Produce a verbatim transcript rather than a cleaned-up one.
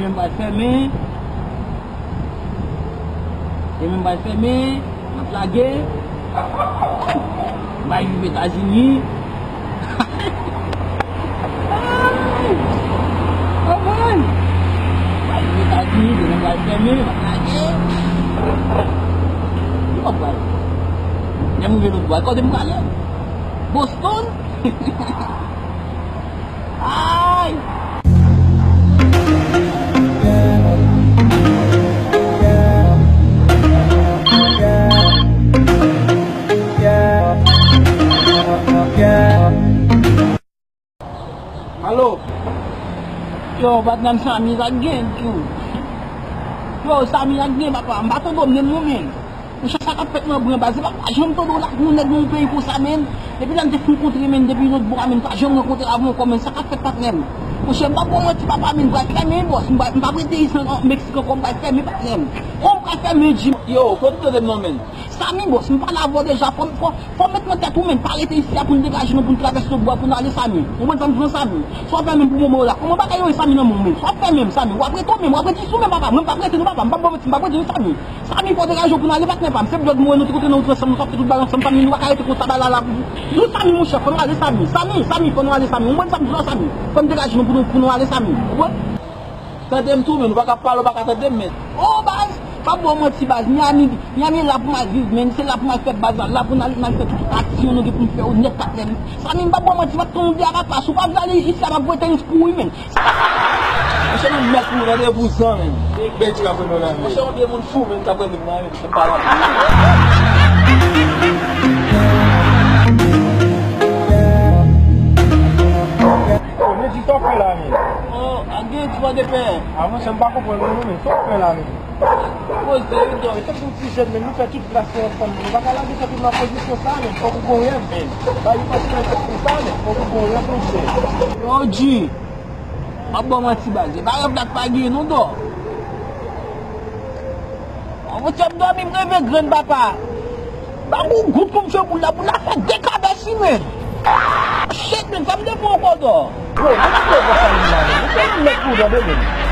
Demen m pral fèmen. Demen m pral fèmen. M ap lage. M pral viv Etazini. Ay! Anmwey! M pral viv Etazini, demen m pral fèmen, m ap lage. Yo, m pral. Lè m rive lòt bò, kote m prale? Boston? Ay! Alo? Yo, patnè m, Samy, sa k gen tou? Yo, Samy, sa k gen, papa? M pa tande w menm non, men. Monchè, sa k ap fèt nan bren, baz? Se pa, pa janm tande w la pou yon nèg nan yon peyi konsa, men. Depi lè n te fin kontre, men, depi lòt bò a, men, pa janm rankontre avè w ankò, men. Sa k ap fèt, patnè m? Monchè, m pa ba w manti, papa, men, m pral fèmen, bòs. M pa, m p ap rete isit an Meksik ankò, m pral fèmen, patnè m. Kòman m pral fèmen, Jim? Yo, fò w tande m non, men. Samy, bòs, m pale avè w deja, fò, fò, fò w met nan tèt ou, men, pa rete isi a pou n degaje nou, pou n travèse lòt bò a, pou n ale, Samy. Ou konprann sa m di w, Samy? Sa w fè menm pou moman w la? Kòman bagay yo ye, Samy, nan men w, men? Sa w fè menm, Samy? W ap rete w menm, w ap rete isit ou menm, papa? Mwen, m p ap rete non, papa. M p ap ba w manti, m p ap rete non, Samy. Samy, fò w degaje w pou n ale, patnè pa m. Se blòd mwen, nou te kontre nan wout ansanm, nou t ap fè tout bagay ansanm, Samy, nou pa ka rete konsa, bagay la la. Non, Samy, monchè, fò nou ale, Samy. Samy, Samy, fò nou ale, Samy. Ou konprann sa m di w la, Samy? Fò n degaje nou pou nou, pou nou ale, Samy. Ou konprann? Tande m tou, men, ou pa ka pale, ou pa ka tande m, men. Oh, baz, m p ap ba w manti, baz. Miami, Miami la pou m al viv, men. Se la pou m al fè baz la, la pou n al, n al fè tout aksyon nou gen pou n fè yo nèt, patnè m. Samy, m p ap ba w manti, m ap tonbe a papa. Si w pa vle ale isi a, m ap voye tenis pou ou, men. Monchè, mwen mèt pou ou, tande, vouzan, men. Bèl ti ka fè nou la, men. Monchè, yon de moun fou, men, k ap rele m la, men. Sa m pa la. Oh, men di sa w fè la, men. Oh, a gen ti bò de pè. A, monchè, m pa konprann ou non, men. Sa w fè la, men? Poze, wi, dò. E tankou ti jèn, men, nou fè tout plas nou ansanm. Nou pa ka lage sa tout nan pozisyon sa, men. Fòk ou gon rèv, men. Ba yo pa ti rèv konsa, men. Fòk ou gon rèv, monchè. Yo, G. M ap ba w manti, baz. E pa rèv la k pa genyen non, dò. Monchè, m dòmi, m reve grenn, papa. M pa gon gout pou m jwe boul la, boul la fè de kabèsi, men. Shit, men, sa m te pran ankò, dò. Yo, mwen pa konprann sa li la, men. Mwen te mèt pou w tande, men.